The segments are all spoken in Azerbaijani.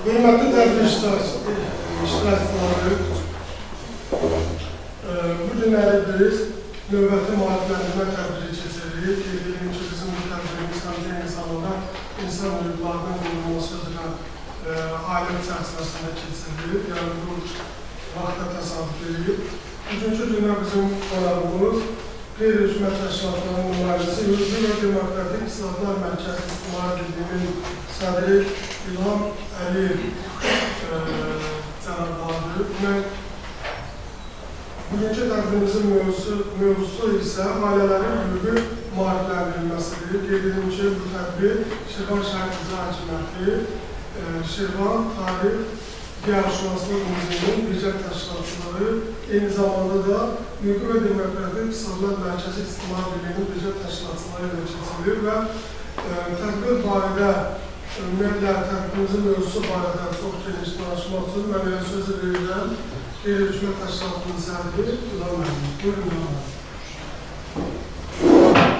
Hörmətli tədbir iştirakçıları, bu günləri biz növbəti maarifləndirmə tədbiri keçiririk. Qeyd edim ki, bizim bu tədbirimiz həm də eyni zamanda insan hüquqlarının qorunması üzrə ailə çərçivəsində keçirilir. Yəni bu vaxta təsadüf edib. Bugünkü gündə bizim qonağımız qeyri-hökumət təşkilatlarının nümayəndəsi, Hüquqi və Demokratik İslahatlar Mərkəzi İctimai Birliyinin sədri İlham Əliyev cənablarıdır. Bugünkü tədbirimizin mövzusu isə ailələrin hüquqi maarifləndirilməsidir. Qeyd edim ki, bu tədbir Şirvan Şəhər İcra Hakimiyyəti, Şirvan Tarix Diyarşünaslıq Muzeyinin birgə təşkilatçıları, eyni zamanda da Hüquqi və Demokratik İslahatlar Mərkəzi İctimai Birliyinin birgə təşkilatçıları ilə keçirilir və tədbir barədə, ümumiyyətlə, tədbirimizin mövzusu barədə çox geniş danışmaq üçün mən elə sözü verirəm Qeyri-hökumət təşkilatının sədri İlham Əliyev. Buyurun, İlham Əliyev.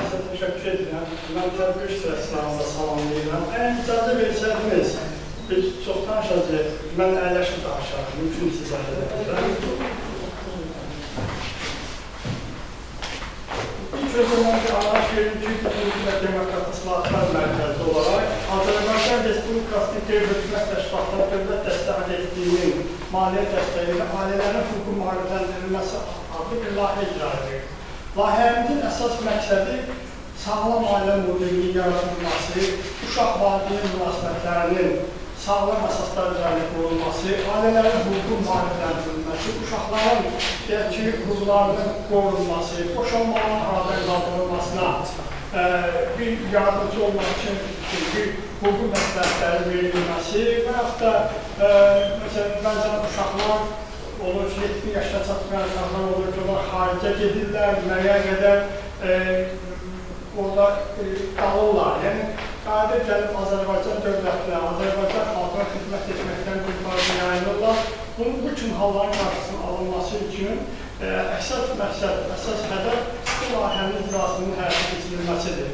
Sizə təşəkkür edirəm. Mən tədbir iştirakçılarını da salamlayıram. Əgər icazə versəydiniz, biz çox danışacağıq. Mən əyləşib danışarım. Mümkün sizə verirəm. İlk öncə mən bir anlayış verim ki, Hüquqi və Demokratik İslahatlar Mərkəzi olaraq Azərbaycan Respublikasının qeyri-hökumət təşkilatları dövlət dəstəyi agentliyinin maliyyə dəstəyi ilə ailələrin hüquqi maarifləndirilməsi adlı bir layihə icra edirik. Layihəmizin əsas məqsədi sağlam ailə modelinin yaradılması, uşaq valideyn münasibətlərinin sağlam əsaslar üzərində qurulması, ailələrin hüquqi maarifləndirilməsi, uşaqların deyək ki, hüquqlarının qorunması, boşanmaların aradan qaldırılmasına bir yardımcı olmaq üçün bir hüquqi məsləhətləri verilməsi və yaxud da məsələn, bəzən uşaqlar olur ki, 7 yaşına çatmayan uşaqlar olur ki, onlar xaricə gedirlər, müəyyən qədər orada qalırlar. Yəni, qayıdıb gəlib Azərbaycan dövlətinə, Azərbaycan xalqına xidmət etməkdən bir parça yayınırlar. Bunun bu kimi halların qarşısının alınması üçün əsas məqsəd, əsas hədəf bu layihənin icrasının həyata keçirilməsidir.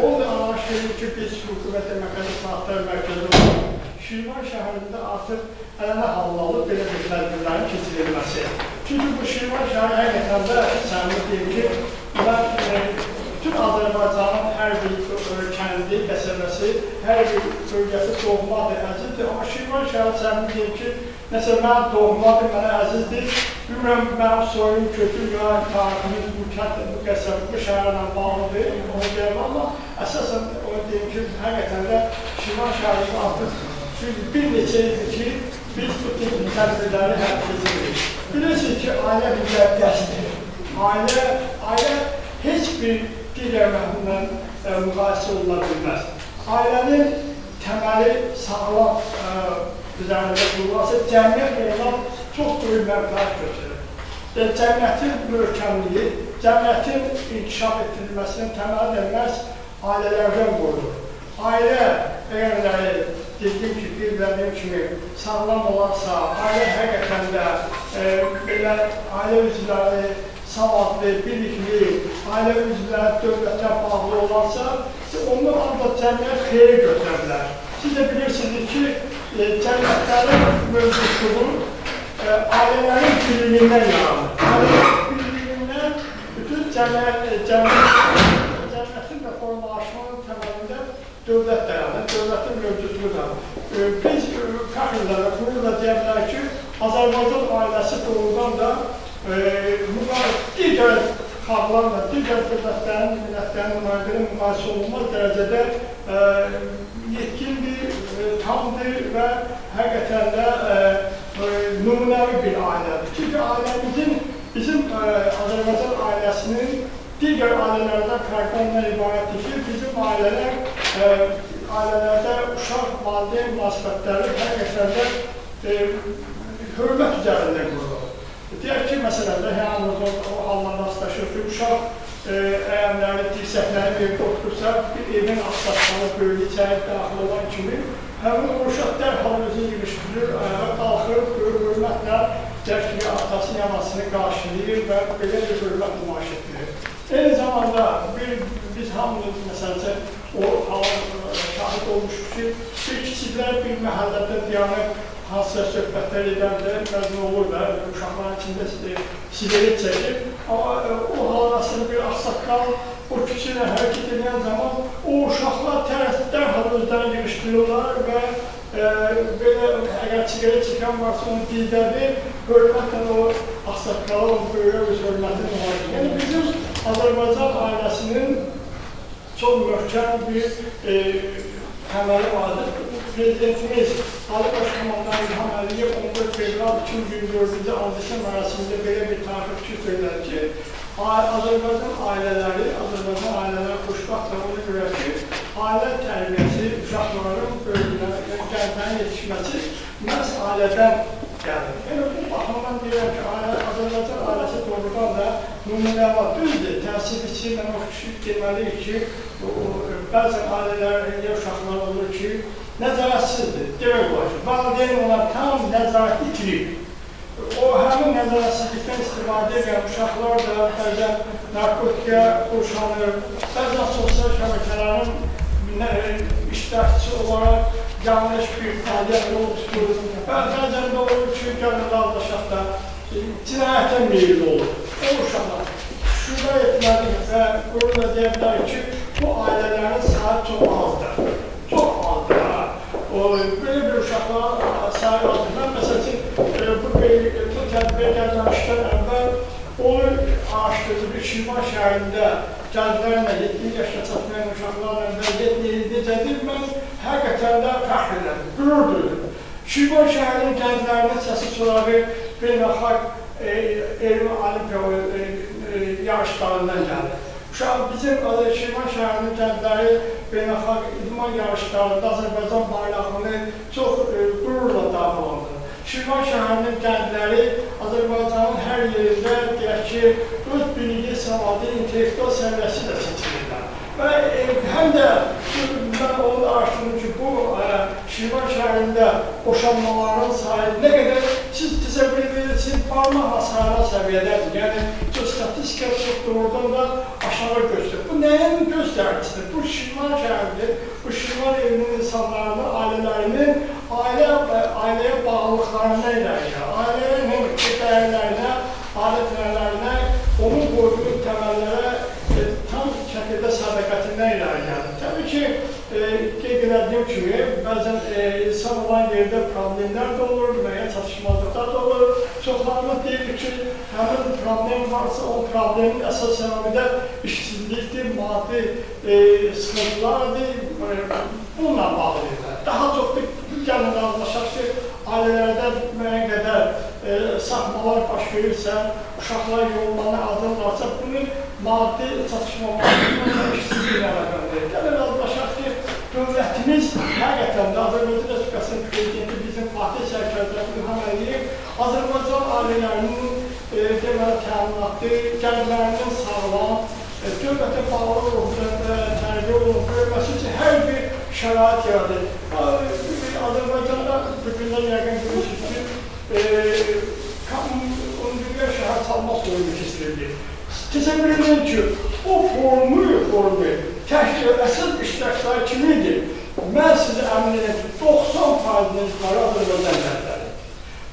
Onu da anlayış verir ki, biz Hüquqi və Demokratik İslahatlar Mərkəzi olaraq Şirvan şəhərində artıq ənənə halını alıb belə bir tədbirlərin keçirilməsi. Çünki bu Şirvan şəhəri həqiqətən də səmimi deyim ki, mən bütün Azərbaycanın hər bir kəndi, qəsəbəsi, hər bir bölgəsi doğmadır, əzizdir. Amma Şirvan şəhəri səmimi deyim ki, nəsə mən doğmadır, mənə əzizdir. Bilmirəm, mənim soyum, köküm, ya tariximiz bu kənd, bu qəsəbə, bu şəhərlə bağlıdır, onu deyəm. Amma əsasən onu deyim ki, həqiqətən də Şirvan şəhərində artıq çünki bir neçə ildir ki, biz bu tip tədbirləri həyata keçiririk. Bilirsiniz ki, ailə müqəddəsdir. Ailə heç bir digər məfhumla müqayisə oluna bilməz. Ailənin təməli sağlam üzərində qurulursa, cəmiyyət ondan çox böyük mənfəət götürür. Cəmiyyətin möhkəmliyi, cəmiyyətin inkişaf etdirilməsinin təməli də məhz ailələrdən qurulur. Ailə əgərləri, dediyim ki, qeyd kimi sağlam olarsa, ailə həqiqətən də belə ailə üzvləri savadlı, bilikli, ailə üzvləri dövlətə bağlı olarsa, ondan ancaq cəmiyyət xeyri götürə bilər. Siz də bilirsiniz ki, cəmiyyətlərin mövcudluğu ailələrin birliyindən yaranır. Ailələrin birliyindən bütün cəmiyyətin də formalaşmanın təməlində dövlət dayanır, dövlətin mövcudluğu dayanır. Biz fəxrlə və qürurla deyə bilərik ki, Azərbaycan ailəsi doğrudan da digər xalqlarla, digər dövlətlərin, millətlərin nümayəndələri müqayisə olunmaz dərəcədə yetkindir, tamdır və həqiqətən də nümunəvi bir ailədir. Çünki ailəmizin, bizim Azərbaycan ailəsinin digər ailələrdən fərqli ondan ibarətdir ki, bizim ailələr, ailələrdə uşaq valideyn münasibətləri həqiqətən də hörmət üzərində qurulur. Deyək ki, məsələn də, hamımız o hallar rastlaşır ki, uşaq əyənləri, dirsəkləri evdə oturursa, bir evin ağsaqqalı böyük içəri daxil olan kimi, həmin o uşaq dərhal özünü yığışdırır, ayağa qalxır, böyük hörmətlə deyək ki, atasını, anasını qarşılayır və belə bir hörmət nümayiş etdirir. Eyni zamanda biz hamımız, məsələn, o halın şahid şahid olmuşuq ki, bir kiçiklər bir məhəllədə dayanıb hansısa söhbətlər edəndə məzun olur da, uşaqların içində siqaret çəkir. Amma o halda bir ağsaqqal o küçə ilə hərəkət edən zaman o uşaqlar dərhal özlərini yığışdırırlar və belə əgər siqaret çəkən varsa onu gizlədir, hörmətlə o ağsaqqala, o böyüyə öz hörmətini var. Yəni bizim Azərbaycan ailəsinin çox möhkəm bir təməli vardır. Prezidentimiz Ali Baş Komandan İlham Əliyev 14 fevral 2024-cü andişə mərasimində belə bir tarixi fikir söylədi ki, Azərbaycan ailələri xoşbəxtdir ona görə ki, ailə tərbiyəsi, uşaqların gənclərin yetişməsi məhz ailədən gəlir. Yəni bu baxımdan deyirəm ki, Azərbaycan ailəsi doğrudan da nümunə var. Düzdür, təəssüf ki, mən o fikir deməliyik ki, bəzən ailələr, uşaqlar olur ki, nəzarətsizdir. Demək olar ki, valideyn onlar tam nəzarət itirib. O, həmin nəzarətsizlikdən istifadə edən uşaqlar da bəzən narkotikə qurşanır, bəzən sosial şəbəkələrin iştirakçısı olaraq yanlış bir fəaliyyət yolu tutur. Bəzən də olur ki, gəlin razılaşaq da cinayətə meyilli olur. O uşaqlar şübhə etməliyik və qürurla deyə bilərik ki, bu ailələrin sayı çox azdır. Çox azdır. Belə bir uşaqların sayı azdır. Mən məsəl üçün, bu tədbirə gəlməmişdən əvvəl onu araşdırdım. Şirvan şəhərində gənclərlə, 7 yaşına çatmayan uşaqlarla vəziyyət necədir, mən həqiqətən də fəxr elədim, qürur duydum. Şirvan şəhərinin gənclərinin səsi sorağı beynəlxalq elmi olimpiya yarışlarından gəldi. Bizim Şirvan şəhərinin gəncləri beynəlxalq idman yarışlarında Azərbaycan bayrağını çox qürurla dalğalandırır. Şirvan şəhərinin gəncləri Azərbaycanın hər yerində deyək ki, öz bilgi, savadı, intellektual səviyyəsi də seçilirlər. Və həm də mən onu araşdırdım ki, bu Şirvan şəhərində boşanmaların sayı nə qədər siz təsəvvür edirsiniz, barmaqla sayılan səviyyədədir. Yəni, statistika çox doğrudan da aşağı göstərir. Bu nəyin göstəricisidir? Bu Şirvan şəhəridir. Bu Şirvan evinin insanlarının, ailələrinin ailəyə bağlılıqlarına irəli gəlir. Ailənin dəyərlərinə, adətlərinə, onun qoyduğu təməllərə tam şəkildə sədaqətindən irəli gəlir. Təbii ki, qeyd elədiyim kimi, bəzən insan olan yerdə problemlər də olur, müəyyən çatışmazlıqlar da olur. Çoxlarımız deyilir ki, həmin problem varsa, o problemin əsas səbəbi də işsizlikdir, maddi sıxıntılardır, bununla bağlıdırlar. Daha çox da gəlin razılaşaq ki, ailələrdə müəyyən qədər saxmalar baş verirsə, uşaqlar yollarına azırlarsa, bunu maddi çatışmazlıqla işsizliklə əlaqəlidir. Gəlin razılaşaq ki, dövlətimiz həqiqətən də Azərbaycan Respublikasının prezidenti bizim Fatih Sərkərdəsi İlham Əliyev Azərbaycan ailələrinin deməli təminatı, gənclərinin sağlam, dövlətə bağlı ruhda tərbiyə olunub böyüməsi üçün hər bir şərait yaradır. Azərbaycanda bugündən yəqin görürsünüz ki, Ümumdünya şəhər salma formu keçirildi. Təsəvvür edin ki, o formu təşkil əsas iştirakçıları kim idi? Mən sizə əmin edirəm ki, 90% insanları Azərbaycan gəncləri.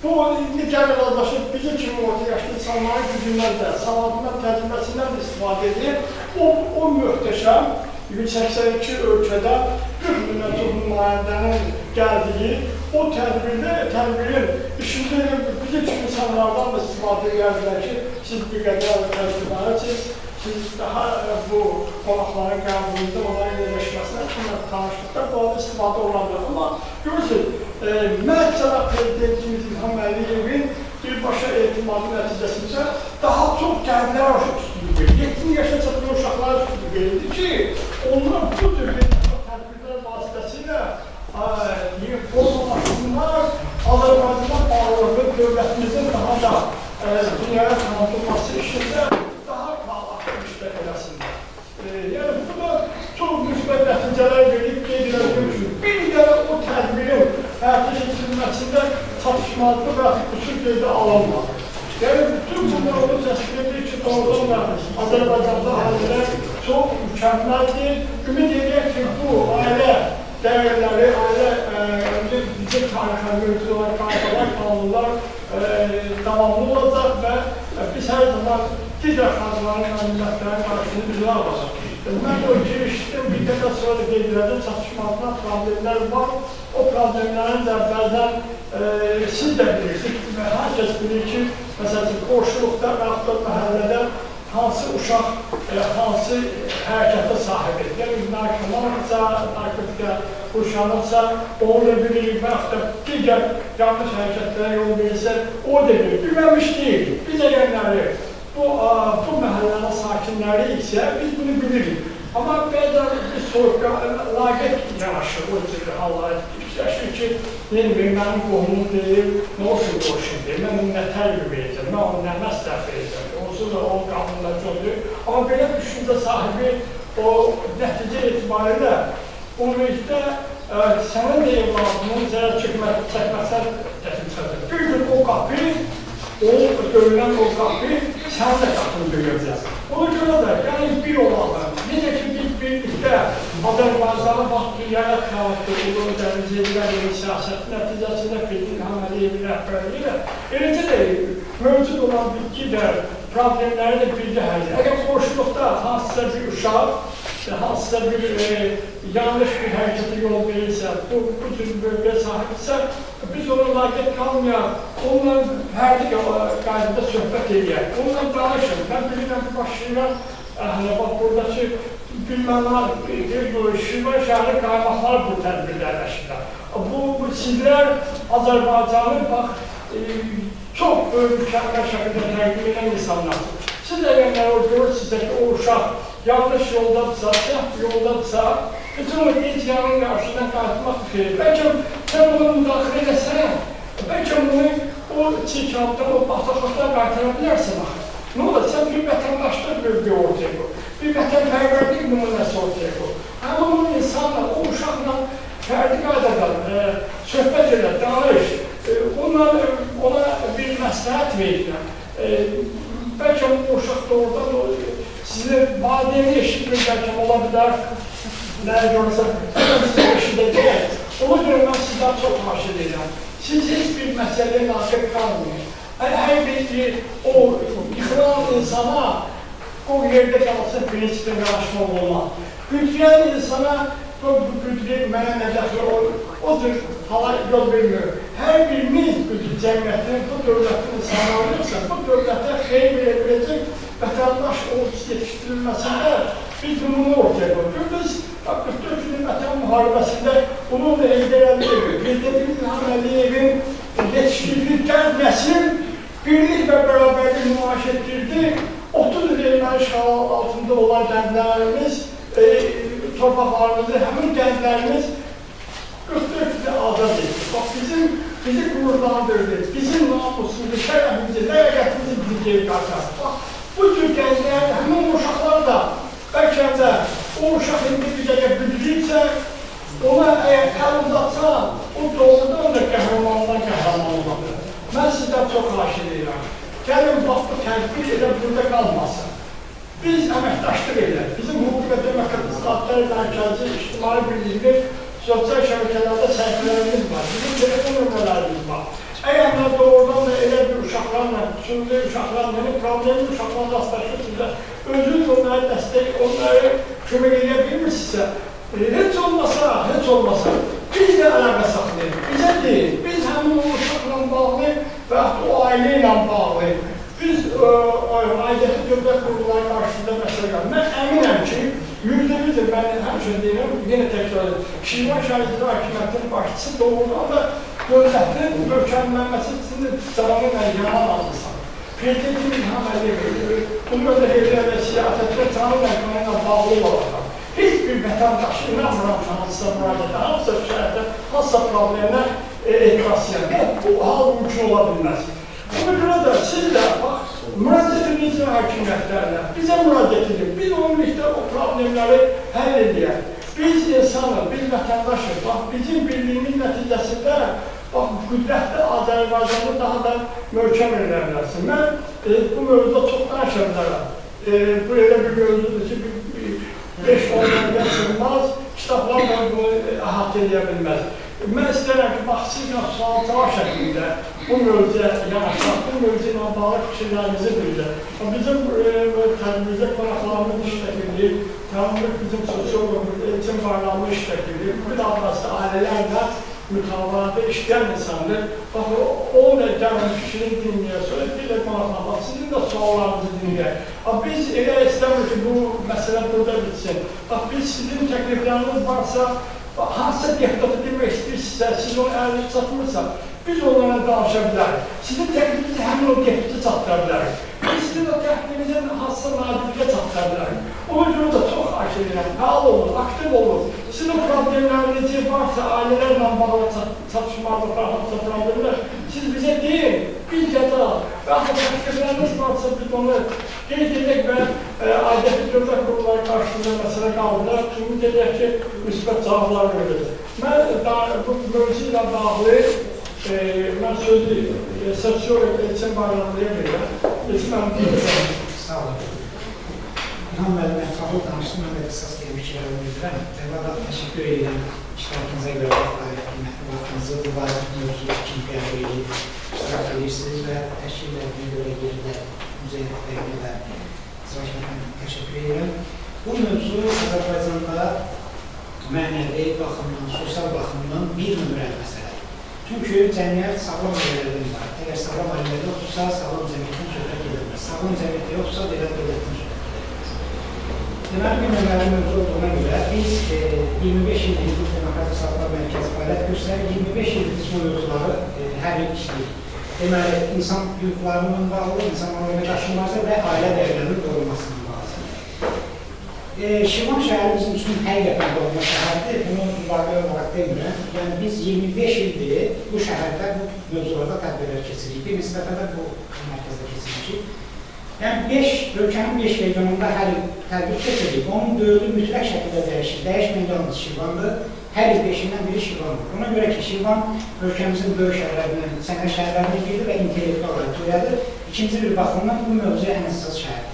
Bu, indi gəlir razılaşıb bizim kimi orta yaşlı insanların gücündən də, savadından, təcrübəsindən də istifadə edir. O möhtəşəm 182 ölkədə 40 mindən çox nümayəndənin gəldiyi o tədbirin işində bizim kimi insanlardan da istifadə edərdilər ki, siz bir qədər təcrübəlisiniz, siz daha bu qonaqların qəbulunda, onların yerləşməsinə kimlə tanışdıqda bu halda istifadə olunabilir. Amma görürsünüz, məhz cənab Prezidentimiz İlham Əliyevin birbaşa etimadı nəticəsində daha çox gənclər üstünlük verir. 7 yaşına çatmayan uşaqlara üstünlük verildi ki, onlar bu cür tədbirlər vasitəsilə formalaşsınlar, Azərbaycana bağlılığı dövlətimizin daha da dünyaya tanıtılması işində daha aktiv iştirak eləsinlər. Yəni, bu da çox müsbət nəticələr verib, qeyd elədiyi üçün bir dənə o tədbirin həyata keçirilməsində çatışmazlıq və qüsur qeydə alınmadı. Yəni, bütün bunlar onu təsdiq edir ki, doğrudan da Azərbaycanda ailələr çox mükəmməldir. Ümid edək ki, bu ailə dəyərləri, ailə bizim tarixə mövcud olan qaydalar, qanunlar davamlı olacaq və biz hər zaman digər xalqların və millətlərin qarşısını üzrə alacaq. Mən o girişdim, bir dəfə sonra da qeyd elədim, çatışmazlar, problemlər var. O problemlərin də bəzən siz də bilirsiniz, hər kəs bilir ki, məsələn, qonşuluqda və yaxud da məhəllədə hansı uşaq, hansı hərəkətə sahibdir. Yəni, narkomansa, narkotika qurşanırsa, onu da bilirik və yaxud da digər yanlış hərəkətlərə yol verirsə, o da bilir. Bilməmiş deyil. Biz əgərləri, bu məhəllənin sakinləri isə biz bunu bilirik. Amma bəzən biz soyuq, laqeyd yanaşır o cür hallara. Fikirləşir ki, mənim qohumum deyil, nə olsun qoşun deyil, mən onu nə tərbiyə verəcəm, mən onu nə məsləhət verəcəm, onsuz da o qanunlar çoxdur. Amma belə düşüncə sahibi o nəticə etibarilə ümumilikdə sənin də evladının zərər çəkməsinə gətirib çıxacaq. Bir gün o qapı, o döyülən o qapı sənin də qapını döyə bilər. Ona görə də, yəni bir olalım, necə ki biz birlikdə Azərbaycanı bax dünyaya tanıtdı, Ulu Öndərin Heydər siyasəti nəticəsində Prezident İlham Əliyevin rəhbərliyi ilə, eləcə də mövcud olan bir digər problemləri də birgə həll edir. Əgər qonşuluqda hansısa bir uşaq, hansısa bir yanlış bir hərəkətə yol verirsə, bu cür mövqeyə sahibdirsə, biz ona laqeyd qalmayaq, onunla fərdi qaydada söhbət eləyək, onunla danışın. Mən bilirəm ki, bax Şirvan, bax buradakı bilməm, Şirvan şəhəri qaymaqları bu tədbirlərləşirlər. Bu sizlər Azərbaycanı bax, çox böyük mükəmməl şəkildə təqdim edən insanlarsınız. Siz əgər o görürsünüzsə ki, o uşaq yanlış yoldadırsa, səhv yoldadırsa, bütün o icranın qarşısından qayıtmaq xeyir. Bəlkə sən ona müdaxilə eləsən, bəlkə onu o çirkabdan, o bataqlıqdan qaytara bilərsən axı. Nə olur? Sən bir vətəndaşlıq mövqeyi ortaya qoy, bir vətənpərvərlik nümunəsi ortaya qoy. Həmin o insanla, o uşaqla fərdi qaydada söhbət elə, danış, ona bir məsləhət verirlər. Bəlkə o uşaq doğrudan sizin valideyni eşitmir, bəlkə ola bilər, nəyə görürsə, sizi eşidəcək. Ona görə mən sizdən çox xahiş edirəm. Siz heç bir məsələyə laqeyd qalmayın. Hər bir o yıxılan insana o yerdə qalsın prinsiplə yanaşmaq olmaz. Gücləyən insana bu güclü mənə nə dəxli o cür hala yol vermir. Hər birimiz bu cəmiyyətin, bu dövlətin insanlarıysa, bu dövlətə xeyir verə biləcək vətəndaş olub yetişdirilməsində biz bunu ortaya qoyuruq. Biz 44 günlük vətən müharibəsində bununla Heydər Əliyevin, Prezident İlham Əliyevin yetişdirdiyi gənc nəsil birlik və bərabərlik nümayiş etdirdi. 30 il erməni işğalı altında olan kəndlərimiz, torpaqlarımızı, həmin kəndlərimiz 44 il azad etdi. Bax, bizi qürurlandırdı, bizim namusumuzu, şərəfimizi, ləyaqətimizi bizi geri qaytardı. Bax, bu cür gənclər, həmin uşaqlar da bəlkə də o uşaq indi bir dəqiqə büdürürsə, ona əgər əl uzatsa, o doğrudan da qəhrəmandan qəhrəman ola bilər. Mən sizdən çox xahiş edirəm. Gəlin, bax, bu tədbir elə burada qalmasın. Biz əməkdaşlıq edək. Bizim Hüquq və Demokratik İslahatlar Mərkəzi İctimai Birliyinin sosial şəbəkələrdə səhifələrimiz var, bizim telefon nömrələrimiz var. Əgər də doğrudan da elə bir uşaqlarla, qüsurlu uşaqlarla, yəni problemli uşaqlarla rastlaşırsınızsa, özünüz onlara dəstək, onları kömək edə bilmirsinizsə, heç olmasa, bizlə əlaqə saxlayın, bizə deyil, biz həmin o uşaqla bağlı və yaxud o ailə ilə bağlı, biz aidiyyəti dövlət qurumları qarşısında məsələ qalır. Mən əminəm ki, %100-dir, mən həmişə deyirəm, yenə təkrar edirəm, Şirvan şəhər İcra Hakimiyyətinin başçısı doğrudan da dövlətin möhkəmlənməsi üçün canı ilə yanan insan. Prezident İlham Əliyev, bunu da Heydər Əliyev siyasətdə canı ilə qanı ilə bağlı olaraq heç bir vətəndaşı inanmıram ki, hansısa müraciətə, hansısa şəhərdə, hansısa problemə etiraz edir. Bu hal mümkün ola bilməz. Ona görə də siz də bax, müraciət edin icra hakimiyyətlərinə, bizə müraciət edin, biz onunla o problemləri həll edək. Biz insanıq, biz vətəndaşıq, bax, bizim birliyimiz nəticəsində bax, qüdrətli Azərbaycanı daha da möhkəm edə bilərsin. Mən bu mövzuda çox danışa bilərəm. Bu elə bir mövzudur ki, 5-10 dəqiqə çıxmaz. Kitablar da bunu əhatə edə bilməz. Mən istəyirəm ki, bax, sizlə sual-cavab şəklində bu mövzuya yanaşaq, bu mövzu ilə bağlı fikirlərinizi bildirək. Bizim tədbirimizdə qonaqlarımız iştirak edir, tanınmış bizim sosioloqumuz Elçin Bayramlı iştirak edir. Bir adresi ailələrlə mütalaada işləyən insandır. Bax, o da gəlin fikrini dinləyək, sonra bir də qonaqlar, bax, sizin də suallarınızı dinləyək. Biz elə istəmirik ki, bu məsələ burada bitsin. Bax, biz sizin təklifləriniz varsa, hansısa deputatı demək istəyirsinizsə, siz onu əliniz çatmırsa, biz onlarla danışa bilərik. Sizin təklifinizi həmin o deputata çatdıra bilərik. Biz sizin o təklifinizi hansısa nazirliyə çatdıra bilərik. Ona görə də çox xahiş edirəm, fəal olun, aktiv olun. Sizin o problemlərinizi varsa, ailələrlə bağlı çatışmazlıqlar, hansısa problemlər, siz bizə deyin, biz yazarıq. Və yaxud təklifləriniz varsa, biz onu qeyd edək və aidiyyəti dövlət qurumları qarşısında məsələ qaldıraq, ümid edək ki, müsbət cavablar verəcək. Mən bu mövzu ilə bağlı mən sözü sosioloq Elçin Bayramlıya verirəm. Elçin müəllim, buyurun. Sağ olun. İlham müəllim, ətraflı danışdım, mən də qısas deyən fikirlərimi bildirəm. Əvvəla təşəkkür edirəm iştirakınıza görə qiymətli vaxtınızı bu vacib mövzu üçün qəbul edib iştirak edirsiniz və təşkil etdiyinə görə yerdə Müzəyyən bəyimə də zəhmətlə təşəkkür edirəm. Bu mövzu Azərbaycanda mənəvi baxımdan, sosial baxımdan bir nömrəli məsələdir. Çünki cəmiyyət sağlam ailələrdən ibarət. Əgər sağlam ailələr yoxdursa, sağlam cəmiyyətdən söhbət edə bilməz. Sağlam cəmiyyət yoxsa, belə dövlətdən söhbət edə bilməz. Deməli, bir nömrəli mövzu olduğuna görə biz 25 ildir Hüquq Demokratik Sağlıqlar Mərkəzi fəaliyyət göstərir, 25 ildir biz bu mövzuları hər il işləyirik. Deməli, insan hüquqlarından bağlı, insanların daşınması və ailə dəyərlərinin qorunmasından bağlı. Şirvan şəhəri bizim üçün həqiqətən doğma şəhərdir, bunu mübaliğə olaraq demirəm. Yəni, biz 25 ildir bu şəhərdə bu mövzularda tədbirlər keçiririk. Bir neçə dəfə də bu mərkəzdə keçirmişik. Yəni, ölkənin 5 regionunda hər il tədbir keçiririk. Onun 4-ü mütləq şəkildə dəyişir. Dəyişməyən yalnız Şirvandır. Hər il 5-indən biri Şirvandır. Buna görə ki, Şirvan ölkəmizin böyük şəhərlərindən, sənəd şəhərlərindən biridir və intellektual auditoriyadır. İkinci bir baxımdan bu mövzuya ən əsas şəhərdir.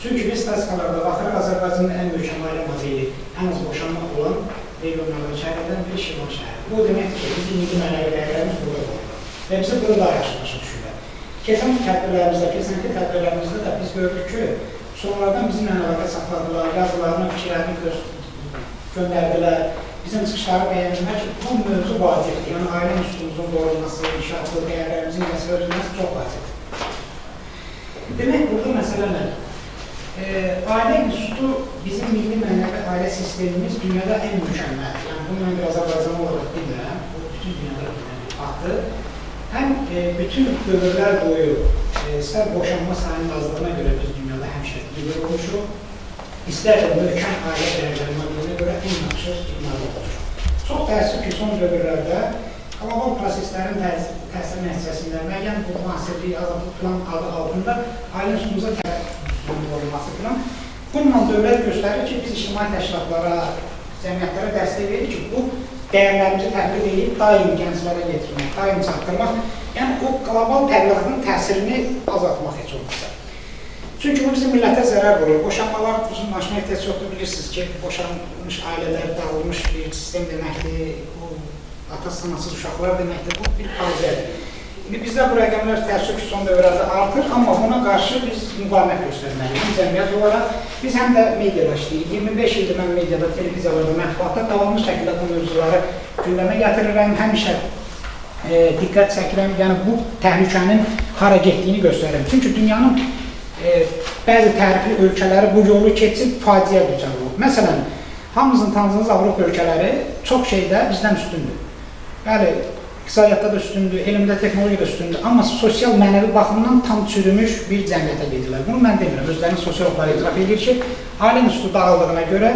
Çünki biz statistikalarda baxırıq, Azərbaycanda ən möhkəm ailə modeli, ən az boşanma olan regionlardan, şəhərlərdən biri Şirvan şəhəridir. Bu o deməkdir ki, bizim milli mənəvi dəyərlərimiz burada olur və bizi burada daha yaxşı başa düşürlər. Keçən tədbirlərimizdə, keçənki tədbirlərimizdə də biz gördük ki, sonradan bizimlə əlaqə saxladılar, yazılarını, fikirlərini göndərdilər, bizim çıxışları bəyəndilər ki, bu mövzu vacibdir. Yəni, ailə institutumuzun qorunması, inşaatı, dəyərlərimizin nəslə ötürülməsi çox vacibdir. Demək, burada məsələ nədir? Ailə institutu bizim milli mənəvi ailə sistemimiz dünyada ən mükəmməldir. Yəni, bunu mən bir Azərbaycanlı olaraq demirəm, bu bütün dünyada bilinen bir faktdır. Həm bütün dövrlər boyu istər boşanma sayının azlığına görə biz dünyada həmişə lider olmuşuq, istər də möhkəm ailə dəyərləri modelinə görə ən yaxşı dünyada olmuşuq. Çox təəssüf ki, son dövrlərdə qlobal proseslərin təsiri nəticəsində müəyyən bu müasirlik, azadlıq plan adı altında ailə institutumuza olması filan. Bununla dövlət göstərir ki, biz ictimai təşkilatlara, cəmiyyətlərə dəstək verir ki, bu dəyərlərimizi təbliğ edib daim gənclərə yetirmək, daim çatdırmaq, yəni o qlobal təbliğatın təsirini azaltmaq heç olmasa. Çünki bu bizim millətə zərər vurur. Boşanmalar uzunlaşma ehtiyac yoxdur, bilirsiniz ki, boşanmış ailələr dağılmış bir sistem deməkdir, bu ata-anasız uşaqlar deməkdir, bu bir faciədir. İndi bizdə bu rəqəmlər təəssüf ki, son dövrlərdə artır, amma buna qarşı biz müqavimət göstərməliyik. Həm cəmiyyət olaraq, biz həm də mediada işləyirik. 25 ildir mən mediada, televiziyalarda, mətbuatda davamlı şəkildə bu mövzuları gündəmə gətirirəm, həmişə diqqət çəkirəm, yəni bu təhlükənin hara getdiyini göstərirəm. Çünki dünyanın bəzi tərifli ölkələri bu yolu keçib faciə düçar olur. Məsələn, hamımızın tanıdığımız Avropa ölkələri çox şeydə bizdən üstündür. Bəli, iqtisadiyyatda da üstündür, elmdə, texnologiyada üstündür, amma sosial mənəvi baxımdan tam çürümüş bir cəmiyyətə gedirlər. Bunu mən demirəm, özlərinin sosioloqları etiraf edir ki, ailə institutu dağıldığına görə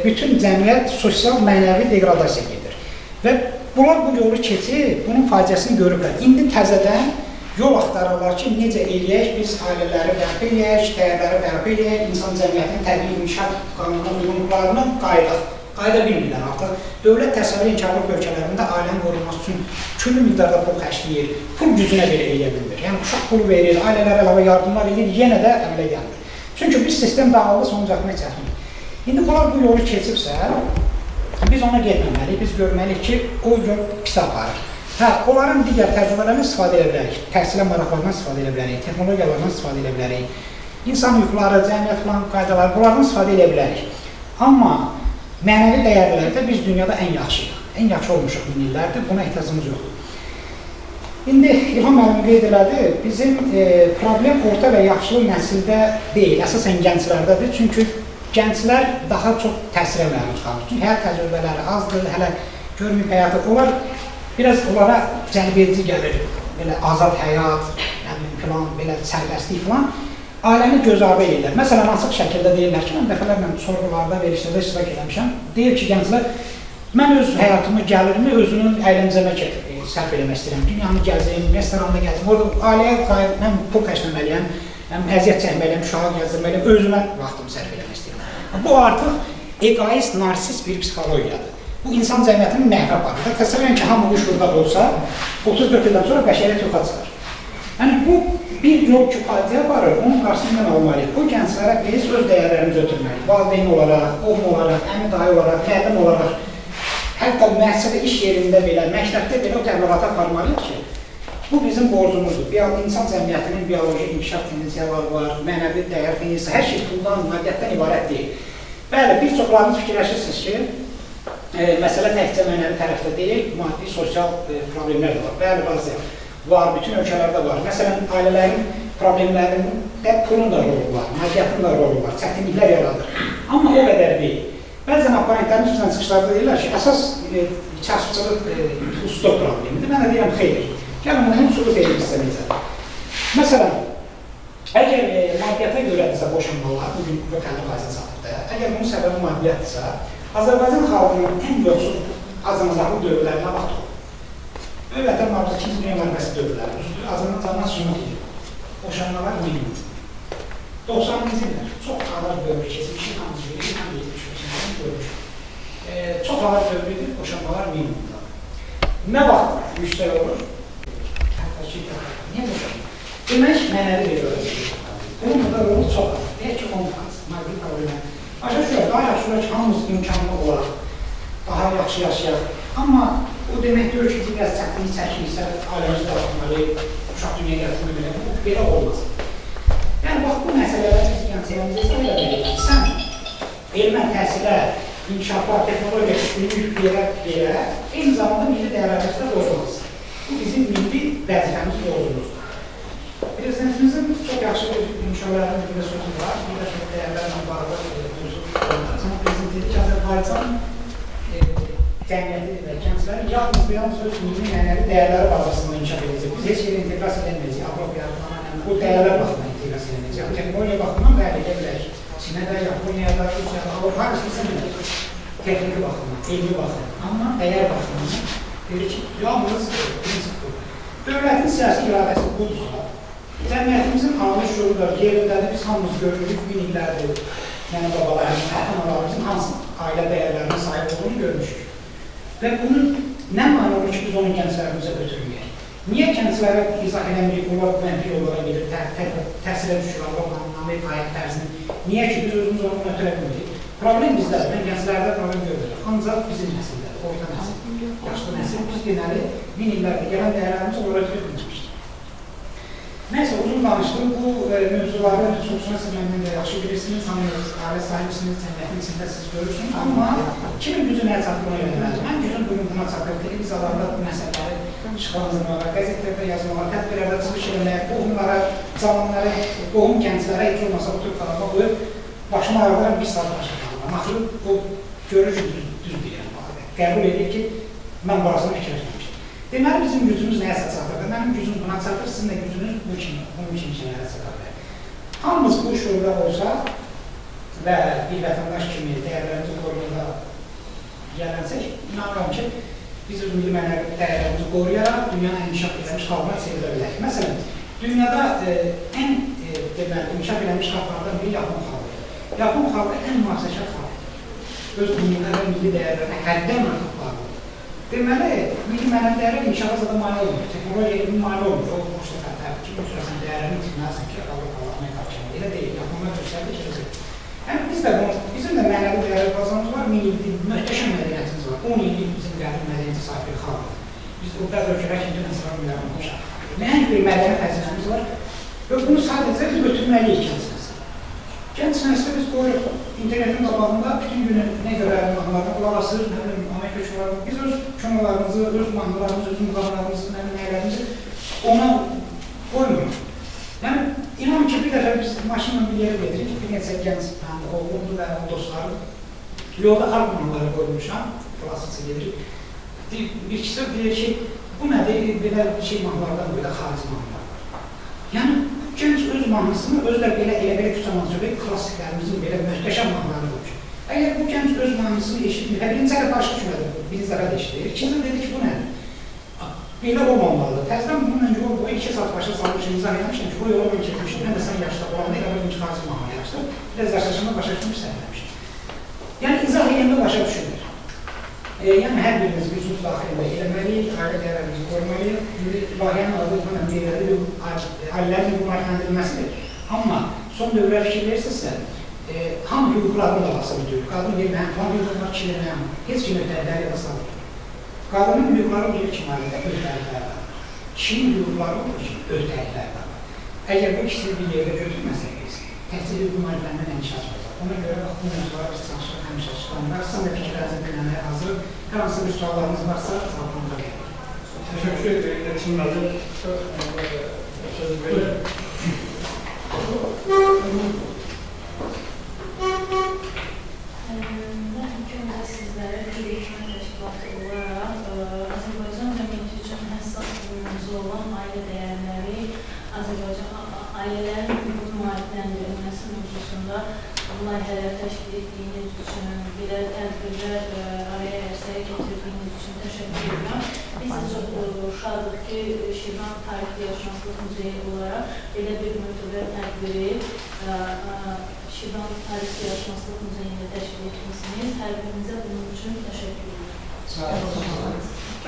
bütün cəmiyyət sosial mənəvi deqradasiya gedir. Və bunlar bu yolu keçib, bunun faciəsini görüblər. İndi təzədən yol axtarırlar ki, necə eləyək, biz ailələri bərpa eləyək, dəyərləri bərpa eləyək, insan cəmiyyətinin təbii inkişaf qanununa uyğunluqlarını qayıdaq. Qayıda bilmirlər artıq. Dövlət təsəvvür edir ki, Avropa ölkələrində ailənin qorunması üçün küllü miqdarda pul xərcləyir, pul gücünə belə eləyə bilmir. Yəni, uşaq pulu verir, ailələrə əlavə yardımlar edir, yenə də əmələ gəlmir. Çünki bir sistem dağıldı, sonuc atmaq çətindir. İndi bunlar bu yolu keçibsə, Biz ona getməməliyik, biz görməliyik ki, o yol pis aparır. Hə, onların digər təcrübələrindən istifadə edə bilərik, təhsilə maraqlarından istifadə edə bilərik, texnologiyalardan istifadə edə bilərik, insan hüquqları, cəmiyyət falan qaydaları, bunlardan istifadə edə bilərik. Amma mənəvi dəyərlərdə biz dünyada ən yaxşıyıq, ən yaxşı olmuşuq min illərdir, buna ehtiyacımız yoxdur. İndi İlham müəllim qeyd elədi, bizim problem orta və yaşlı nəsildə deyil, əsasən gənclərdədir. Çünki gənclər daha çox təsirə məruz qalır. Çünki həyat təcrübələri azdır, hələ görməyib həyatı. Onlar biraz onlara cəlb edici gəlir, belə azad həyat, nə bilim filan, belə sərbəstlik filan. Ailəni göz ardı edirlər. Məsələn, açıq şəkildə deyirlər ki, mən dəfələrlə sorğularda, verilişlərdə iştirak eləmişəm. Deyir ki, gənclər, mən öz həyatımı, gəlirimi özünün əyləncəmə sərf eləmək istəyirəm. Dünyanı gəzim, restoranda gəzim, orada ailəyə mən pul xərcləməliyəm, həm əziyyət çəkməliyəm, uşağı gəzdirməliyəm, özümə vaxtımı sərf eləmək istəyirəm. Bu artıq egoist, narsist bir psixologiyadır. Bu insan cəmiyyətinin məhvə aparır. Təsəvvür edin ki, hamı bu şurda olsa, 34 ildən sonra bəşəriyyət yoxa çıxar. Yəni bu bir yol ki, faciə aparır, onun qarşısında nə olmalıyıq? O gənclərə biz öz dəyərlərimizi ötürməliyik. Valideyn olaraq, qohum olaraq, əmi dayı olaraq, müəllim olaraq, hətta müəssisədə, iş yerində belə, məktəbdə belə o təbliğata aparmalıyıq ki, bu bizim borcumuzdur. İnsan cəmiyyətinin bioloji inkişaf tendensiyaları var, mənəvi dəyər tendensiyası, hər şey puldan, maddiyyatdan ibarət deyil. Bəli, bir çoxlarınız fikirləşirsiniz ki, məsələ təkcə mənəvi tərəfdə deyil, maddi, sosial problemlər də var. Bəli, razıyam. Var, bütün ölkələrdə var. Məsələn, ailələrin problemlərində pulun da rolu var, maddiyyatın da rolu var, çətinliklər yaradır. Amma o qədər deyil. Bəzən opponentlərimiz xüsusən çıxışlarda deyirlər ki, əsas kasıbçılıq pulsuzluq problemidir. Mən də deyirəm, xeyr. Gəlin, bunu həm sübut edeyim sizə necə. Məsələn, əgər maddiyyata görədirsə boşanmalar, bugün 50%-ə çatıb da, əgər bunun səbəbi maddiyyatdırsa, Azərbaycan xalqının ən yoxsul azamazaqlı dövrlərinə vaxt olub. Böyük Vətən Müharibəsi, İkinci Dünya Müharibəsi dövrləri, düzdür, Azərbaycan sünut idi. Boşanmalar minimum. 90-cı illər çox ağır dövrü keçmişik, hamımız bilirik, həm 75-ci görmüşük. Çox ağır dövrü idi, boşanmalar minimumda. Nə vaxt yüksək olur? Hətta ki, niyə boşanmır? Demək, mənəvi bir öyrəşik. Bunun da rolu çox az. Deyək ki, 10%, maddi problemlər. Başa düşürək, daha yaxşı olar ki, hamımız imkanlı olaraq, daha yaxşı yaşayaq. Amma o demək deyir ki, biraz çətinlik çəkirsə, ailəmizi dağıtmalıyıq, uşaq dünyaya gətirməli, bu belə olmaz. Yəni, bax, bu məsələlər biz gənclərimizə izah eləməliyik. Sən elmə, təhsilə, inkişafa, texnologiya üstünlük verə, eyni zamanda milli dəyərlərimizi də pozmaz. Bu bizim milli vəzifəmiz, borcumuzdur. Prezidentimizin çox yaxşı bir müşavirənin bir sözü var, bir də dəyərlərlə bağlı mövzu var. Prezident dedi ki, Azərbaycan cəmiyyəti və gəncləri yalnız və yalnız öz milli mənəvi dəyərləri bazasında inkişaf edəcək. Biz heç yerə inteqrasiya edəməyəcəyik, Avropaya, bu dəyərlər baxımından inteqrasiya edəməyəcəyik. Texnologiya baxımından bəli edə bilərik. Çinə də, Yaponiyada, Rusiyada, Avropa, harasında bilərik. Texniki baxımından, elmi baxımından, amma dəyər baxımından deyir ki, yalnız prinsip budur. Dövlətin siyasi iradəsi budursa, cəmiyyətimizin anlı şuuru yerindədir, biz hamımız görürük, min illərdir, mənim babalarımızın, ata-analarımızın hansı ailə dəyərlərinə sahib olduğunu görmüşük. Və bunun nə mane olur ki, biz onu gənclərimizə ötürməyək? Niyə gənclərə izah eləmirik, onlar mənfi yollara gedir, təhsilə düşür, Avropanın, Amerika həyat tərzini? Niyə ki, biz özümüz onu ötürə bilmirik? Problem bizdədir, mən gənclərdə problem görmürəm. Ancaq bizim nəsildədir, orta nəsil, yaşlı nəsil, biz deməli, min illərdir gələn dəyərlərimizi onlara ötürə bilməmişdik. Nəysə, uzun danışdım. Bu mövzuları çoxsunu siz məndən də yaxşı bilirsiniz, hamınız ailə sahibisiniz, cəmiyyətin içində siz görürsünüz. Amma kimin gücü nəyə çatır, bunu öyrənməlidir. Mən gücüm bugün buna çatır, televiziyalarda bu məsələləri işıqlandırmağa, qəzetlərdə yazmağa, tədbirlərdə çıxış eləməyə, qohumlara, cavanlara, qohum gənclərə heç olmasa oturub tarafa qoyub başımı ağrıdıram, bir saat başa qalıram. Axırı o görür ki, düz deyirəm, qəbul edir ki, mən burasını fikirləşməmişdim. Deməli, bizim gücümüz nəyəsə çatır? Mənim gücüm buna çatır, sizin də gücünüz bu kimi, bunun kimi şeylərə çata bilər. Hamımız bu şuurda olsaq və bir vətəndaş kimi dəyərlərimizi qorumada yiyələnsək, inanıram ki, biz öz milli mənəvi dəyərlərimizi qoruyaraq dünyanın ən inkişaf eləmiş xalqına çevirə bilərik. Məsələn, dünyada ən deməli, inkişaf eləmiş xalqlardan biri Yapon xalqıdır. Yapon xalqı ən mühafizəkar xalqdır. Öz dinində və milli dəyərlərinə həddən artıq bağlıdır. Deməli, milli mənəvi dəyərlər inkişafa zada mane olmur, texnologiya elmi mane olmur. O, boş dəfə, kim götürəsən dəyərlərini itirməlisən ki, Avropalı, Amerika kimi. Elə deyil, Yaponlar göstərdi ki, elə. Yəni, biz də bunu, bizim də mənəvi dəyərlər bazamız var, milli, möhtəşəm mədəniyyətimiz var. 10 illik bizim qədim mədəniyyətə sahib bir xalqıq. Biz o bəzi ölkələr kimi dünən yaranmışıq. Nəhəng bir mədəni xəzinəmiz var və bunu sadəcə biz götürməliyik gənc nəsli. Gənc nəsli biz qoyuruq internetin qabağında bütün günü nə görə mahnılarına qulaq asır, nə bilim, Amerika kinolarına. Biz öz kinolarımızı, öz mahnılarımızı, öz muğamlarımızı, nə bilim, nəylərimizi ona qoymuruq. Yəni, inan ki, bir dəfə biz maşınla bir yerə gedirik, bir neçə gənc oğlumdur və o dostlarım. Yolda xalq mahnıları qoymuşam, klassıca gedirik. Bir kişi deyir ki, bu nədir? Belə bir şey mahnılardan belə xarici mahnılar var. Yəni, gənc öz mahnısını özlə belə elə belə küçə mahnısı, klassiklərimizin belə möhtəşəm mahnılarını qoymuş. Əgər bu gənc öz mahnısını eşitmir, birinci dəfə başa düşmədi, birinci dəfə də eşidir, ikinci dedi ki, bu nədir? Belə olmamalıdır. Təzədən bununla yol boyu 2 saat başa salmışım, izah eləmişəm ki, bu yola mən getmişdim. Mən də sən yaşda olanda elə bildim ki, xarici mahnı yaşdır. Biraz yaşlaşanda başa düşmüş, səhv eləmişim. Yəni, izah eləyəndə başa düşülür. Yəni, hər birimiz bir sud daxilində eləməliyik, ailə dəyərlərimizi qorumalıyıq. İndi layihənin adı İlham Əliyev ailələrin hüquq maarifləndirilməsidir. Amma son dövrə fikir verirsinizsə, hamı hüquqlarının davası deyil. Qadın deyir, mənim falan hüququm var, kişi deyir, mənim. Heç kim öhdəlikləri yada salmır. Qadının hüquqları bir kimi ailədə öhdəlikləri var. Kişinin hüquqları odur ki, öhdəlikləri var. Əgər bu ikisini bir yerdə götürməsək biz, təhsil hüquq maariflənmə inkişaf olacaq. Ona görə bax, bu mövzulara biz çalışırıq, həmişə açıqlanırıq. Sizin də fikirlərinizi dinləməyə hazırıq. Hər hansı bir suallarınız varsa, cavablandıra bilərik. Təşəkkür edirik, Elçin müəllim. Söz verir. Mən ilk öncə sizlərə Xeyr-Hikmət Təşkilatı olaraq Azərbaycan cəmiyyəti üçün həssas bir mövzu olan ailə dəyərləri, Azərbaycan ailələrin hüquq maarifləndirilməsi mövzusunda layihələr təşkil etdiyiniz üçün, belə tədbirlər araya ərsəyə gətirdiyiniz üçün təşəkkür edirəm. Biz də çox şadıq ki, Şirvan Tarix Diyarşünaslıq Muzeyi olaraq belə bir mötəbər tədbiri Şirvan Tarix Diyarşünaslıq Muzeyində təşkil etmişsiniz. Hər birinizə bunun üçün təşəkkür edirəm. Sağ olun.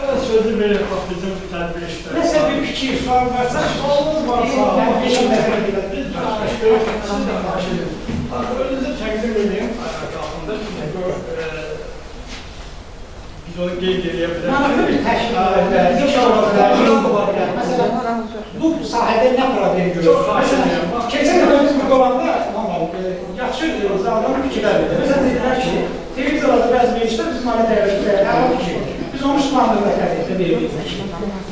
Evet, sözü verir, bax, bizim tədbir işləri. Nəsə bir fikir, sual varsa, sualınız varsa, mən 5 il dəfə gedirəm. Biz danışırıq, siz də xahiş edin. Bax, özünüzü təqdim edin, qalxında, biz onu qeyd edə bilərik. Maraqlı bir təşkil ola bilər, bir şey ola bilər. Məsələn, bu sahədə nə problem görürsünüz? Məsələn, keçən dəfə biz burada olanda, yaxşı zamanın fikirlər verir. Məsələn, dedilər ki, televizorlarda bəzi verilişlər bizim ailə dəyərlərimiz əla fikirdir. Biz onu işıqlandırmaq təqdirdə veririk.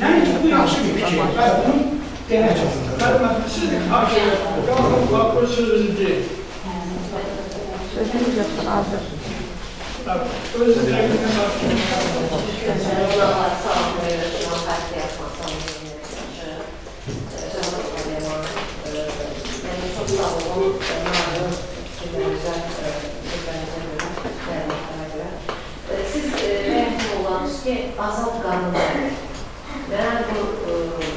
Yəni ki, bu yaxşı bir fikirdir. Bəli, bunu demək lazımdır. Bəli, siz xahiş edirəm. Qalxın, bax, bu sözünüzü deyin. Sözünüz yoxdur, hazır. Özünüzü təqdim edin. Sağ olun. Çox sağ olun, maraqlı fikirlərinizə, sözlərinizə görə, məlumatlara görə. Siz rəhmətli oldunuz ki, azad qadın cəmiyyəti. Mənə bu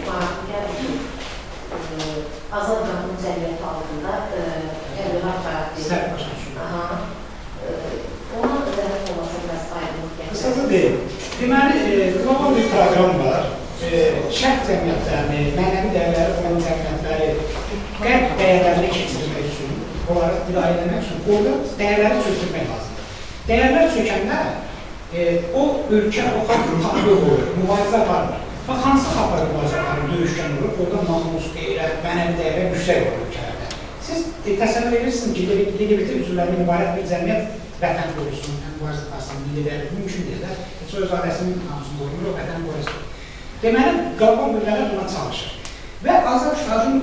maraqlı gəlir ki, azad qadın cəmiyyəti altında təbliğat var. Səhv başa düşürəm. Ona zəhmət olmasa biraz aydınlıq gətirir. Qısaca deyim. Deməli, qlobal bir proqram var. Şərq cəmiyyətlərini, mənəvi dəyərləri olan cəmiyyətləri qərb dəyərlərini keçirmək üçün, onları idarə etmək üçün orada dəyərləri çökdürmək lazımdır. Dəyərlər çökəndə o ölkə, o xalq tabe olur, mübarizə aparmır. Bax, hansı xalqlar mübarizə aparır, döyüşkən olur, orada namus, qeyrət, mənəvi dəyərlər yüksək olur ölkələrdə. Siz təsəvvür edirsiniz ki, LGBT üzvlərindən ibarət bir cəmiyyət vətən qorusun, mübarizə aparsın, milli dəyərlər mümkün deyil də. Heç öz ailəsinin namusunu qorumur, o vətən qorusun. Deməli, qlobal qüvvələr buna çalışır. Və azad qadın,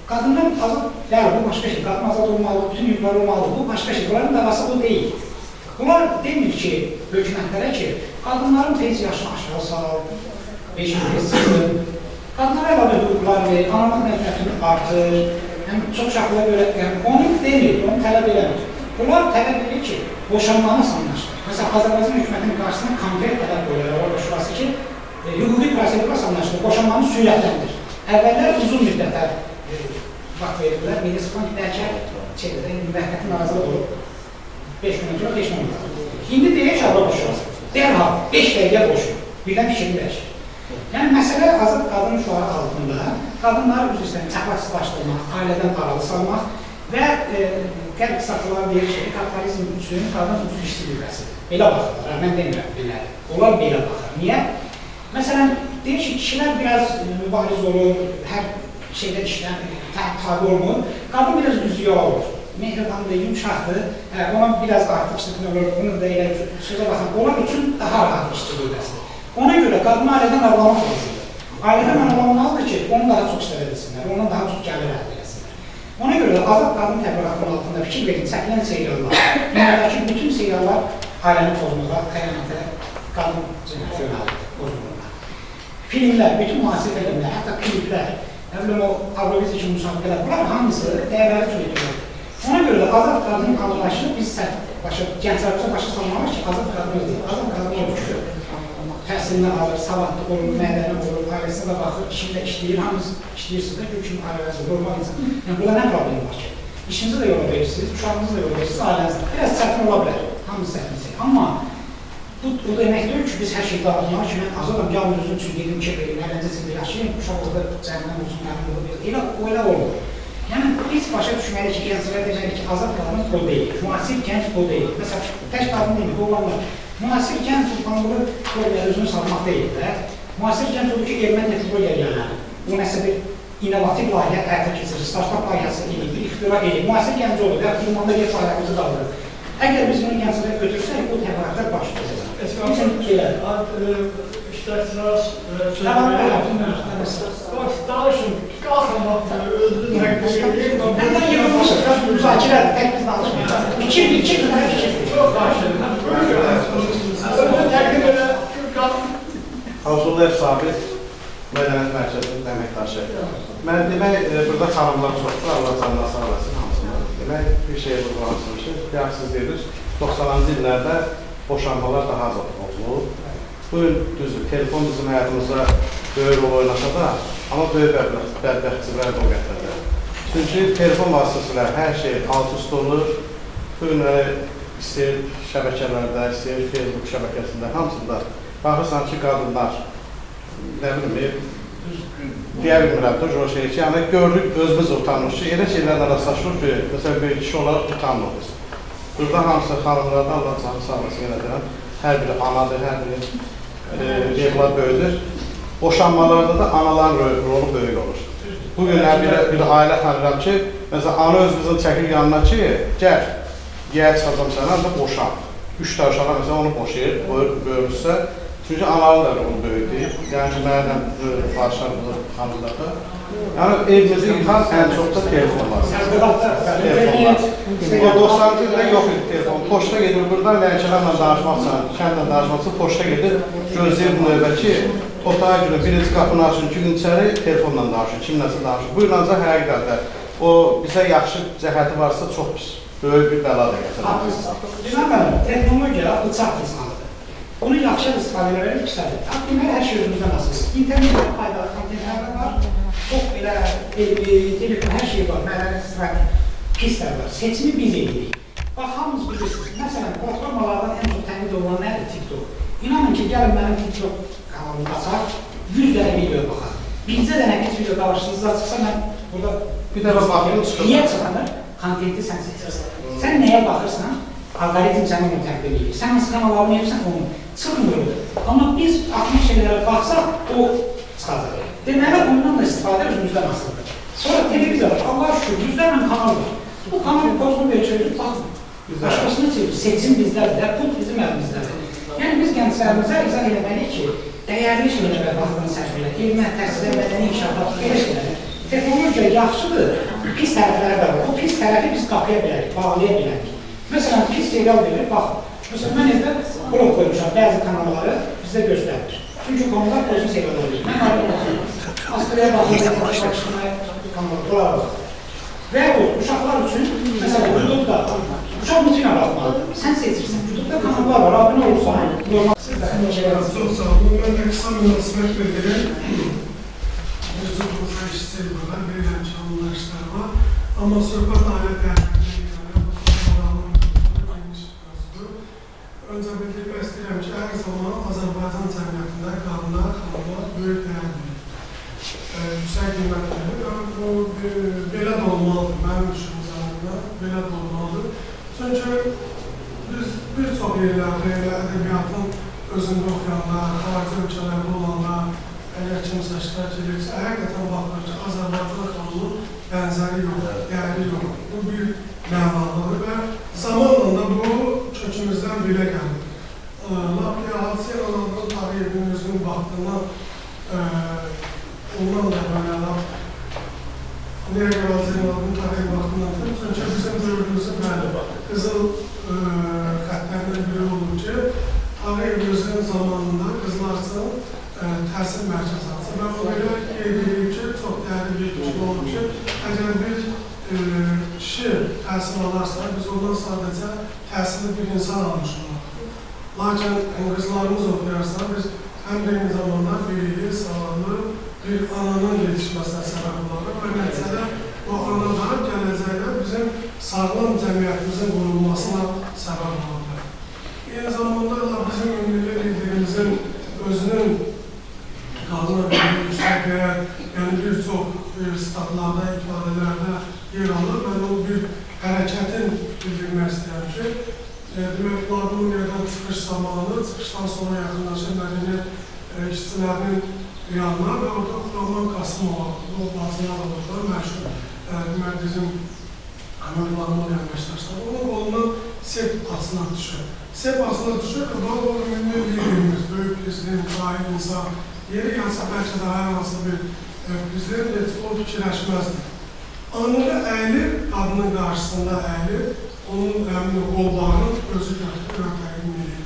qadınlar azad, bəli, bu başqa şey, qadın azad olmalı, bütün hüquqlar olmalı, bu başqa şey, bunların davası o deyil. Bunlar demir ki, hökumətlərə ki, qadınların pensiya yaşını aşağı sal, 5 il tez çıxın, qadınlara əlavə hüquqlar ver, analıq məsuliyyətini artır, yəni çox uşaqlara görə, yəni, onu demir, onu tələb eləmir. Bunlar tələb edir ki, boşanmanı asanlaşdır. Məsələn, Azərbaycan hökumətinin qarşısına konkret tələb qoyurlar, Avropa Şurası ki, hüquqi prosedur asanlaşdır, boşanmanı sürətləndir. Əvvəllər uzun müddətə vaxt verirdilər, Milli Sıxlan bəlkə şeydə, müvəqqəti narazılıq olub, 5 gündən sonra 5 gün olacaq. İndi deyir ki, Avropa Şurası, dərhal 5 dəqiqə boşun, birdən fikrini dəyişir. Yəni, məsələ azad qadın şüarı altında qadınları üzr istəyirəm, əxlaqsızlaşdırmaq, ailədən aralı salmaq və qərb iqtisadçıları deyir ki, kapitalizm üçün qadın ucuz işçi qüvvəsidir. Belə baxırlar, mən demirəm belədir. Onlar belə baxır. Niyə? Məsələn, deyir ki, kişilər biraz mübariz olur, hər şeydə işlən, tabi olmur. Qadın biraz üzüyə olur. Mehribandır, yumşaqdır, ona biraz artıq işlətmə olur, bunu da elə sözə baxan, onlar üçün daha rahat işçi qüvvəsidir. Ona görə qadını ailədən aralamaq lazımdır. Ailədən aralamalıdır ki, onu daha çox işlədə bilsinlər, ondan daha çox gəlir əldə eləsinlər. Ona görə də azad qadın təbliğatının altında fikir verin, çəkilən seriallar, dünyadakı bütün seriallar ailəni pozmağa, xəyanətə, qadın cinayəti yönəlir, pozulurlar. Filmlər, bütün müasir filmlər, hətta kliplər, nə bilim o Avroviziya kimi müsabiqələr, bunlar hamısı dəyərləri çürütürlər. Ona görə də azad qadının anlayışını biz gənclərimizə başa salmalıyıq ki, azad qadın deyil, azad qadın odur ki, təhsilini alır, savadlı olur, mədəni olur, ailəsinə də baxır, işində işləyir, hamınız işləyirsiniz də, gül kimi ailəniz normal insan. Yəni, burada nə problem var ki? İşinizi də yola verirsiniz, uşağınızı da yola verirsiniz, ailənizi də. Biraz çətin ola bilər, hamımız çətin şey. Amma bu o demək deyil ki, biz hər şeyi dağıtmalıyıq ki, mən azadam, yalnız özüm üçün gedim ki, əyləncə içində yaşayayım, uşaq orada cəhənnəm olsun, mənim orada bir... Elə, o elə olmur. Yəni, biz başa düşməliyik ki, gənclərə deməliyik ki, azad qadın o deyil, müasir gənc o deyil. Məsələn, tək qadın deyil, oğlanlar. Müasir gənc olmalı, özünü satmaq deyil də. Müasir gənc olur ki, elmə texnologiya yönəlir. Bu nəsə bir innovativ layihə həyata keçirir, startap layihəsi eləyir, bir ixtira eləyir. Müasir gənc olur, və limanda yer fəaliyyətimizi qaldırır. Əgər biz bunu gənclərə götürsək, bu təbliğatlar baş tutacaq. İştirakçılar söz danışın, qalxın, özünüz təqdim edin. Məndən yığılmışıq, müzakirədir, tək biz danışmıyıq. Fikir, fikir, fikir. Çox danışın. Özünü təqdim elə, qalxın. Arzullayev Sabit, Mədəniyyət Mərkəzinin əməkdaşı. Mən demək, burada xanımlar çoxdur, Allah canına sağ olasın hamısına. Demək, bir şey vurğulansın ki, bayaq siz dediniz, 90-cı illərdə boşanmalar daha az oldu. Bugün düzdür, telefon bizim həyatımıza böyük rol oynasa da, amma böyük bədbəxtçilərə də o gətirdi. Çünki telefon vasitəsilə hər şey alt-üst olur. Bugün istəyir şəbəkələrdə, istəyir Facebook şəbəkəsində, hamısında baxırsan ki, qadınlar, nə bilim, deyə bilmirəm də o şey ki, yəni görürük, özümüz utanırıq ki, elə şeylərlə rastlaşırıq ki, məsələn, bir kişi olaraq utanmırıq biz. Burada hamısı xanımlardan, Allah canı sağ olasın, yenə deyirəm, hər biri anadır, hər biri evlad böyüdür. Boşanmalarda da anaların rolu böyük olur. Bugünlər bir ailə tanıyıram ki, məsələn, ana öz qızını çəkir yanına ki, gəl, yeyə çıxacam sənə, da boşan. 3 dənə uşağa məsələn, onu boşayır, böyürsə. Çünki anaların da rolu böyükdür. Yəni ki, mənə barışar xanımlar da. Yəni, evimizi yıxan ən çox da telefonlar. Telefonlar. O 90-cı ildə yox idi telefon. Poçta gedir buradan, Lənkəranla danışmaq üçün, kəndlə danışmaq üçün poçta gedir. Gözləyir bu növbə ki, otağa girir, birinci qapını açın, iki gün içəri telefonla danışır, kimləsə danışır. Bu ancaq həqiqətdə o bizə yaxşı cəhəti varsa çox pis, böyük bir bəla da gətirir. Cənab müəllim, texnologiya bıçaq insanıdır. Bunu yaxşı istifadə edərək pisədir. Deməli, hər şey özümüzdən asılıdır. İnternetdə faydalı kontentlər var, çox belə telefon, hər şey var, mədəni istirahət, pislər var. Seçimi biz edirik. Bax, hamınız bilirsiniz. Məsələn, platformalardan ən çox tənqid olunan nədir? TikTok. İnanın ki, gəlin mənim TikTok kanalımı açaq, 100 dənə video baxaq. Bircə dənə pis video qarşınıza çıxsa, mən burada... Bir dəfə baxırım, çıxır. Niyə çıxanır? Kontenti sən seçirsən. Sən nəyə baxırsan, alqoritm səni onu təqdim edir. Sən hansı kanal almayırsan, onu çıxmır. Amma biz 60 şeylərə baxsaq, o çıxacaq. Deməli, bundan da istifadə özümüzdən asılıdır. Sonra televizor, Allah şükür, yüzlərlə kanal var. Bu kanal pozunu verir, baxmır. Başqasını çevirir. Seçim bizdədir, pul bizim əlimizdədir. Yəni, biz gənclərimizə izah eləməliyik ki, dəyərli şeylərə vaxtını sərf elə, elmə, təhsilə, mədəni inkişafa, belə şeylərə. Texnologiya yaxşıdır, pis tərəfləri də var. O pis tərəfi biz qapıya bilərik, bağlaya bilərik. Məsələn, pis serial verir, bax, məsələn, mən evdə blok qoymuşam, bəzi kanalları bizə göstərir. Çünki konular pozun serial olur. Mən artıq baxıram. Astraya baxıram, kanallar, bunlara baxıram. Və o, uşaqlar üçün, məsələn, YouTube-da, uşaq mütləq baxmalıdır. Sən seçirsən, YouTube-da kanallar var, abunə olursan, normal. Çox sağ olun, mən də qısa münasibət bildirim. Bir çox burada işçi var, bilirəm ki, onlar işlər var. Amma söhbət ailə dəyərlərinə gələn, bu çox maraqlı geniş mövzudur. Öncə bildirmək istəyirəm ki, hər zaman Azərbaycan cəmiyyətində qadına, xanıma böyük dəyər verir. Yüksək qiymət verir. Bu belə də olmalıdır, mənim düşüncələrimdə belə də olmalıdır. Çünki biz bir çox yerlərdə elə ədəbiyyatın özündə oxuyanlar, xarici ölkələrdə olanlar, əgər kimsə iştirak edirsə, həqiqətən baxılır ki, Azərbaycan xanımının bənzəri yox, dəyəri yox. Bu bir mənalıdır və zamanla da bu kökümüzdən belə gəlir. Lap ki, Hadisə Zeynalabdin Tağıyevin özünün baxdığından, ondan da belə lap nəyə görə Zeynalabdin Tağıyev baxdığından, çünki bizim dövrümüzün bəli, qızıl xəttlərindən biri olur ki, Tağıyev özünün zamanında qızlar üçün təhsil mərkəzi açır. Mən o belə qeyd edeyim ki, çox dəyərli bir kişi olub ki, əgər bir kişi təhsil alarsa, biz ondan sadəcə təhsilli bir insan almış olarıq. Lakin qızlarımız oxuyarsa, biz həm də eyni zamanda bilikli, savadlı bir ananın yetişməsinə səbəb olarıq və nəticədə o ana da gələcəkdə bizim sağlam cəmiyyətimizin qurulmasına səbəb ola bilər. Eyni zamanda bizim milli liderimizin özünün qadına verdiyi yüksək dəyər, yəni bir çox statlarda, ifadələrdə yer alır. Mən o bir hərəkətin bildirmək istəyirəm ki, demək, Filarmoniyadan çıxış zamanı, çıxışdan sonra yaxınlaşır mədəniyyət işçilərinin yanına və orada Xuraman Qasımova, bu bacılar olurlar, məşhur, demək, bizim həmin Filarmoniya əməkdaşları. Onun qolundan sep açılır düşür. Sep açılır düşür və bu milli liderimiz, böyük prezident, dahi insan, yeri gəlsə bəlkə də hər hansı bir prezident heç o fikirləşməzdir. Anında əyilir, qadının qarşısında əyilir, onun həmin o qolbağını özü götürür və təqdim edir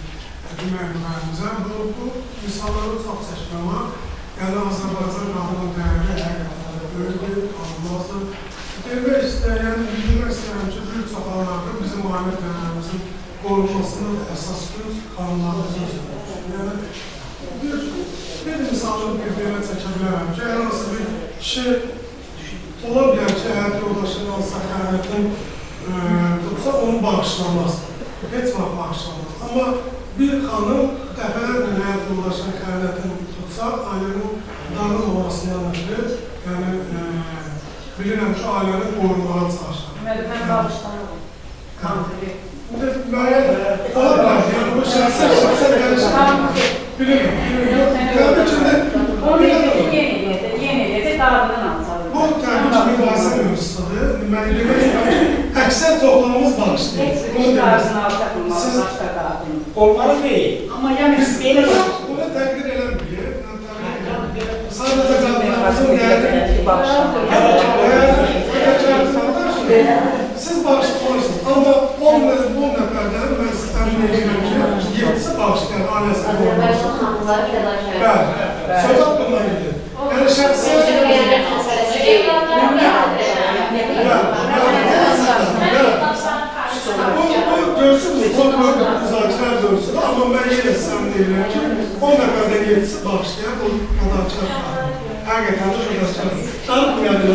demək müəllimimizə. Bu misalları çox çəkmək var. Yəni Azərbaycan qadının dəyəri həqiqətən də böyükdür, alınmazdır. Demək istəyirəm, bildirmək istəyirəm ki, bir çox hallarda bizim ailə dəyərlərimizin qorunmasının əsas güc qanunlarımızın üzərində. Yəni, bir misalı bir belə çəkə bilərəm ki, hər hansı bir kişi ola bilər ki, həyat yoldaşının hansısa xəyanətin tutsa, onu bağışlamaz. Heç vaxt bağışlamaz. Amma bir xanım dəfələrlə həyat yoldaşının xəyanətini tutsa, ailənin dağılmamasından ötürü, yəni bilirəm ki, ailəni qorumağa çalışır. Deməli, mən bağışlamam. Müəyyən ola bilər, yəni bu şəxsə dəyişir. Bilirəm, bilirəm. Təbii ki, Onu yenə eləyəcək, qadının alçalır. Bu təbii ki, mübahisə mövzusudur. Mən demək istəyirəm ki, əksər çoxlarımız bağışlayır. Heç bir kişi qadını alçaq olmalı, başqa qadın. Olmalı deyil, amma yəni biz belə... Bunu təqdir eləmirik. Sadəcə qadınlarımızın dəyəri... Siz bağışlamırsınız, amma 10 nəfərdən mən sizə əmin edirəm ki, 7-si bağışlayan ailəsini qoruyur. Azərbaycan xanımları fədakar. Bəli, söhbət bundan gedir. Yəni şəxsi... Bu görürsünüz, çox böyük müzakirələr dövsüdür, amma mən yenə sizə əmin edirəm ki, 10 nəfərdən 7-si bağışlayan bu fədakar. Həqiqətən də fədakar. Darıxmayalım.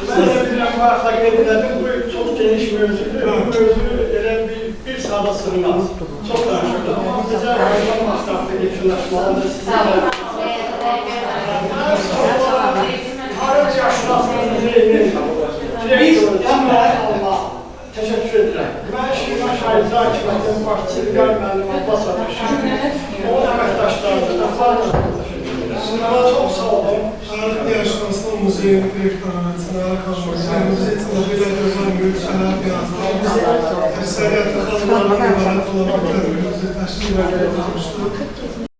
Mən də bilirəm, bayaqda qeyd elədim, bu çox geniş mövzudur. Bu mövzu elə bir saata sığmaz. Çox danışırdı. Amma bizə ayrılan masraflı yekunlaşmalıdır. Tarix yaşlılaşmamızı Biz amma təşəkkür edirəm. Mən Şirvan Şahidza Hakimiyyətinin başçısı İlqar müəllim Abbas Ateşi, onun əməkdaşlarına da təşəkkür edirəm. Çox sağ olun. Tarix Dəyişməsi Muzeyinin direktoru Çınara xanım, bizi üçün də belə gözəl mövzular yaratdılar. Biz əksəriyyətli xanımlardan ibarət olan bu tədbirimizi təşkil etmişdir.